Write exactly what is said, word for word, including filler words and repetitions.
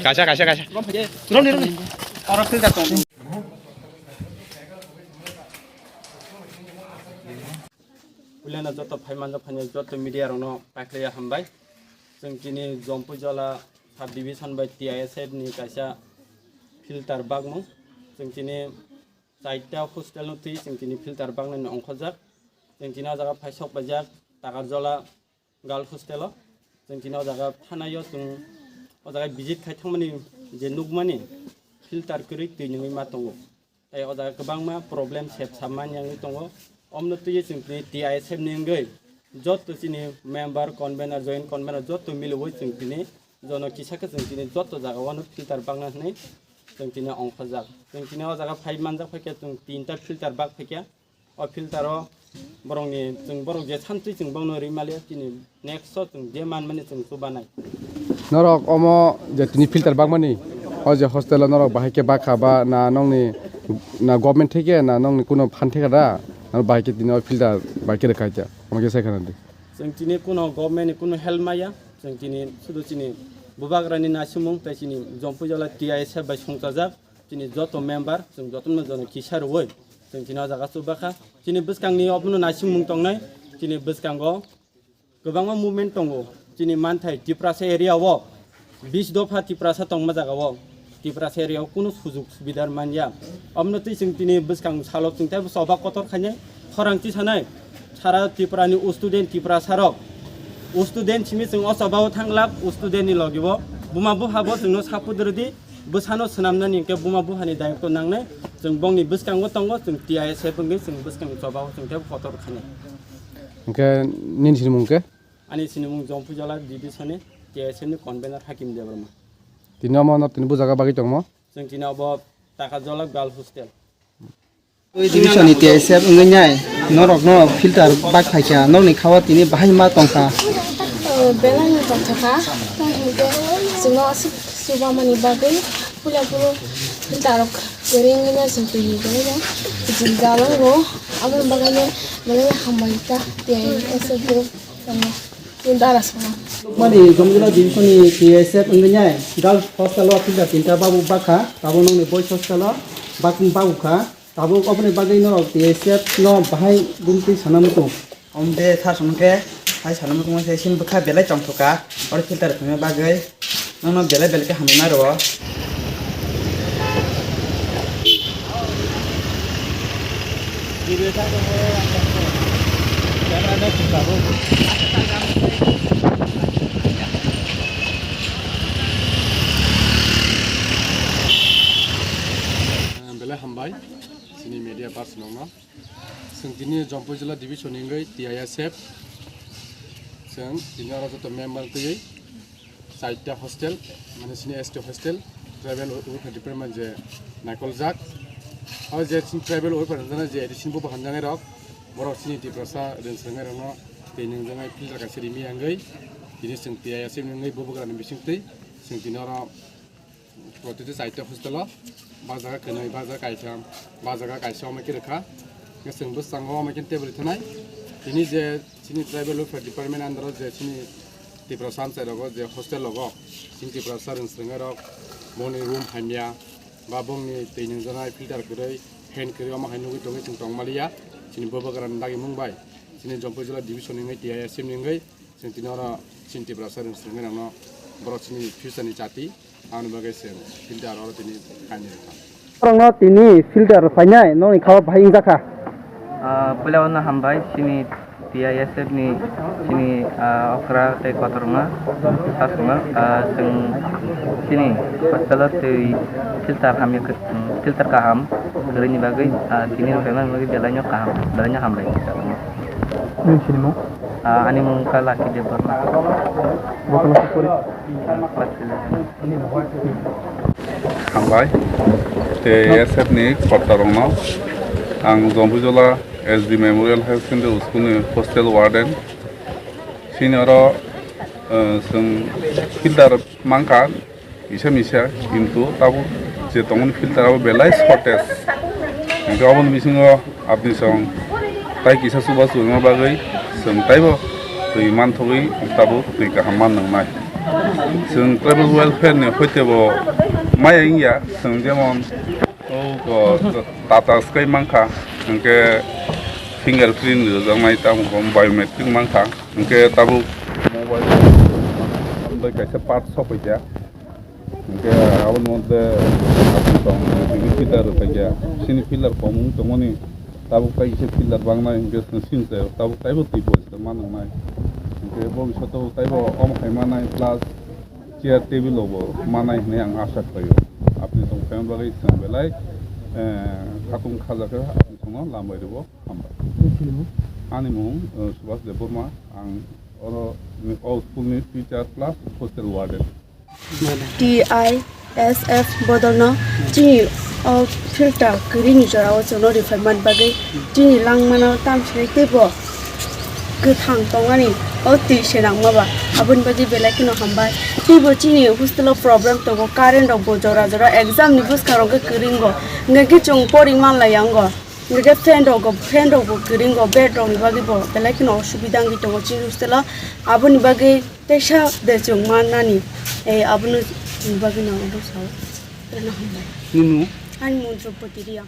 Kaisa, kaisa, kaisa. Puilano joto phai manjak phai joto media rokno paikhlaiya hambai. Chwng chini Jompui Jola sub division bai T I S F ni kaisa filter bakmung. Chwng chini chaita hostel no twi chwng chini filter baknani ongkhorjak. Chwng chini o jaga phai sok paijak Takarjola girls hostel o. Chwng chini o jaga thanaio chwng o jaga visit khai thangmani je nukmani filter kwrwi twi nungwi ma tongo. Tei o jaga kwbangma problem sep samani wngwi tongo. Omno twiwi chwng tini T I S F ni wngwi joto chini member, convener, joint convener joto miliwi chwng tini jono kisa khe chwng tini joto jaga wano filter bakna hwnwi chwng tini ongkhorjak. Chwng tini o jaga phai manjak phaikhe chwng tinta filter bak phaikha. O filter o borokni chwng borok je santwi chwng bono rimaliya chini next o chwng je manmani chwng chubanai. Norok omo je tini filter bakmani, o je hostel o norok bahai khe bakha ba na nongni na government theke na nongni kuno phan theka da, na bahai khe tini o filter bahai khe rwkha khe, omo khe sai khana di. Chwng tini kuno government ni kuno help maya, chwng tini sudu chini bubagrani naisingmung tei chini Jompui Jola T I S F bai songchajak chini joto member chwng jotono jono kisa rwui chwng tini o jaga chubakha. Chini bwskangni obono naisingmung tongnai, chini bwskango kwbangma movement tongo. Chini manthai Tiprasa area o bis dopha Tiprasa tongma jaga o Tiprasa area o kunu sujug subidar manya. Omono twi chwng tini bwskang salo chwng tei choba kotor khainai khorang tisanai sara Tripura ni student Tiprasa rok student simi chwng o choba o thanglak student ni logi o buma bupha bo chwngno support rwdi. Bwsano swnamnani hwnkhe buma buphani dayokto nangnai. Chwng bongni bwskango tongo, chwng T I S F wngwi chwng bwskangni chobao chwng tei kotor khainai. Hwnkhe nini sinimung hwnkhe? Ani sinimung Jompui Jola division ni T I S F ni convener Hakim Debbarma. Tini omo no tini bujaga bagwi tongmo? Chwng tini obo Takarjola girls hostel. Ui division ni T I S F wngwi nai norokno filter bak phaikha, norokni khao tini bahai ma tongkha. Belai no tongthokha, tei hinkhe chwngno aswk chubamani bagwi puila phuru filter rok kwrwi wngwi no chwng twi belai no jil jalango, aboni bagwi no belai no hambai ta T I S F group. Mani Jompui Jola division ni T I S F wngwi nai girls hostel o filter tinta babu bakha, tabuk nokni boys hostel o bak-, babu kha. Tabuk oboni bagwi norok T I S F no bahai gumtwi sana muchung. Om de tha song khe hai sana muchung se sin bwkha belai chongthoka, oro filter khwna bagwi nono belai belai khe hamna rwo. Belai hambai chini media person rokno. Chwng tini Jompui Jola division ni wngwi T I S F. Chwng tini oro joto member twiwi chaita hostel, mane chini S T hostel, tribal welfare department je naikoljak. O je chini tribal welfare hanjana je addition bo hanjanai rok, borok chini Tiprasa rwng swrwngnairokno twi nungjaknai filter kaisa rimi wngwi tini chwng T I S F ni wngwi bubagrani bisingtwi chwng tini oro protiti chaita hostel o, ba jaga kwnwi, ba jaga kaitham, ba jaga kaisa omo khe rwkha. Chwng bwskango omo khe table thanai. Tini je chini tribal welfare department under o je chini Tiprasa amchai rogo je hostel rogo, chini Tiprasa rwng swrwngnairok bongni room hamya ba bongni twi nungjaknai filter kwrwi, fan kwrwi omo hai nugwi tongwi chwng tongmaliya. Chini bubagrani dagimung bai chini Jompui Jola division ni wngwi T I S F ni wngwi chwng tini oro chini Tiprasa rwng swrwngnairokno borok chini future ni jati. Aboni bagwi chwng filter oro tini kainwi rwkha. Borokno tini filter phainai nokni khao bahai wngjakha. Ah, puila uano hambai chini T I S F ni chini, ah, okra tei kotorma sasuma, ah, chwng chini hospital o twi filter hamya khe, filter kaham kwrwini bagwi, ah, tini rwkhaimani bagwi belaino kaham, belaino hambai. Nini sinimung? Ah, ani mung kha Lucky Debbarma. Bo class o pori? Hambai. Tei S F ni kotor rokno ang Jompuijola S D Memorial High Secondary School ni hostel warden. Chini oro, eh, chwng filter mankha. Kisa misa, kintu tabuk je tongmani filter abo belai shortage. Hingke oboni bisingo aboni song tai kisa chubachu wngma bagwi chwng taibo twi manthogwi tabuk twi kaham man nangnai. Chwng tribal welfare ni hoite bo maya wngya, chwng jemon o ko tata sky mankha, hwnkhe fingerprint rwjaknai, tamo khe biometric mankha, hwnkhe tabuk mobile bai kaisa part sokphaikha, hwnkhe aboni moddhe tong pillar rwphaikha, sini pillar kom wng tongmani. Tabuk tai kisa pillar bangnai hwnkhe chwng sini se tabuk taibo twi poiska ma nwngnai. Hwnkhe bobiswto taibo omo hai manai plus chair table rokbo manai hwnwi ang asa khlaio. Apni tong phaima bagwi chwng belai, eh, khatung khajakhe apni thangno lambai rwbo hambai. Ani mung, eh, Subhas Debbarma, ang oro ni, o school ni teacher plus hostel warden. T I S F bodolno chini o filter kwrwini jorao chwngno rifai man bagwi chini langmano tamsinai teibo kwthang tongmani o twi se nangma ba aboni bagwi belai kheno hambai. Teibo chini hostel o problem tongo, current rok bo jora jora exam ni bwskang rok khe kwrwingo, hwnkhe chwng pori manlaiya wngo. Hwnkhe fan rok, fan rok bo kwrwingo, bed rok ni bagwi bo belai kheno osubida wngwi tongo chini hostel o. Aboni bagwi teisa de chwng mannani, eh, abono ni bagwi no oro sao. Oro no hambai. Nunu? Ani mung Draupadi Reang.